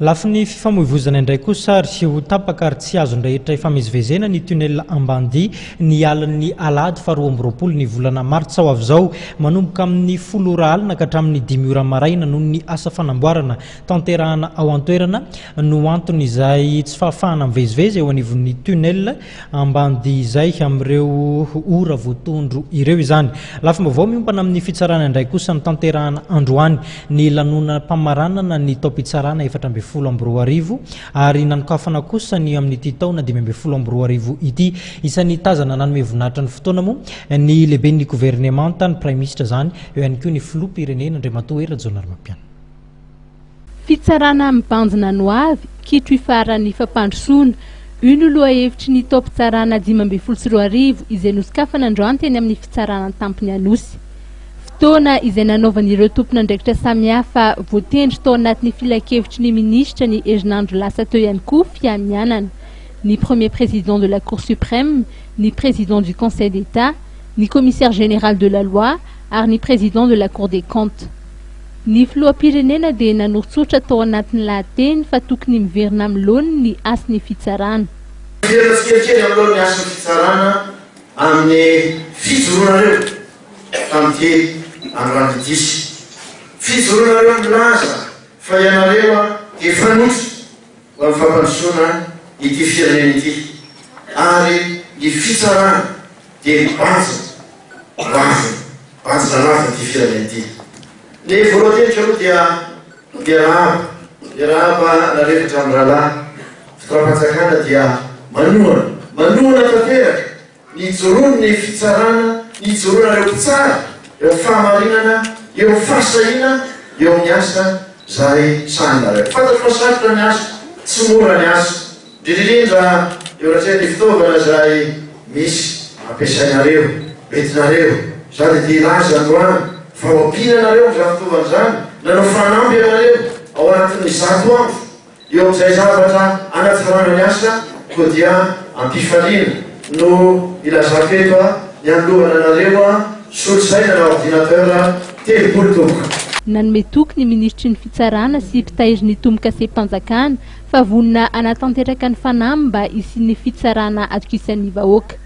Lafiny fifamoivoizana indray kosa ary ho tapaka ary tsy azon'ny rehetra ifamezivezena ny tunnel Ambanidia ny alin'ny alahady faha 22 ny volana martsa ho avy izao manomboka amin'ny 10 ora alina ka hatramin'ny 5 ora maraina noho ny asa fanamboarana tanterahana ao an-toerana no antony izay tsy fahafahana mivezivezy eo anivon'ny tunnel Ambanidia izay amin'ireo ora voatondro ireo izany. Lafim-baovao miompana amin'ny fitsarana indray kosa notanterahana androany ny lanonam-pamaranana ny taom-pitsarana 2014 ary nanokafana kosa ny amin'ity taona 2015 ity. Isan'ny tazana nanome voninahitra ny fotoana moa ny lehiben'ny governemanta, ny praiminisitra izany, eo ihany koa ny filoham-pirenena Andriamatoa Hery Rajaonarimampianina. Fitsarana mibanjina ny hoavy, kitro ifaharan'ny fampandrosoana. Io no lohahevitry ny taom-pitsarana 2015 izay nosokafana androany teny amin'ny fitsarana an-tampony Anosy. Fotoana izay nanaovan'ireo tompon'andraikitra samihafa voatendry tao anatin'ny filankevitry ny minisitra ny herinandro lasa teo ihany koa fianianana. Ny premier président de la Cour suprême, ny président du Conseil d'Etat, ny commissaire général de la loi ary ny président de la Cour des comptes. Ny filoham-pirenena dia nanoritsoritra tao anatin'ny lahateny fa tokony miverina amin'ny laoniny ny hasin'ny fitsarana. Miverina tsikelikely amin'ny laoniny ny hasin'ny fitsarana amin'ny fijoroanareo tamin'ity androany ity. Fijoroanareo milaza fa ianareo dia fanoitra ho amin'ny fampandrosoana ity firenena ity ary ny fitsarana dia mibanjina ho avy, mibanjina lava ity firenena ity. Ny voalohan-teniko aloha dia miarahaba, miarahaba anareo efatra mirahalahy fitondram-panjakana dia manohana, manohana tanteraka ny hijoroan'ny fitsarana, ny hijoroanareo mpitsara eo amin'ny fahamarinana, eo amin'ny fahasahiana, eo amin'ny asa izay sahaninareo. Fantatro fa sarotra ny asa, tsy mora ny asa. Indrindra indrindra eo anatrehan'ny fitaovana izay misy ampiasainareo, entinareo. Izaho dia te hilaza androany fa ho ampiana anareo amin'izany fitaovana izany, nanao fanamby ianareo ao anatin'ny 100 andro eo amin'izay zavatra hanatsarana ny asa, koa dia am-pifaliana no ilazako eto ny hanolorana anareo solosaina na ordinateur 30 tompoko. Nanome toky ny minisitry ny Fitsarana sy mpitahiry ny tomokasem-panjakana fa vonona hanatanteraka ny fanamby mba hisian'ny fitsarana atokisan'ny vahoaka.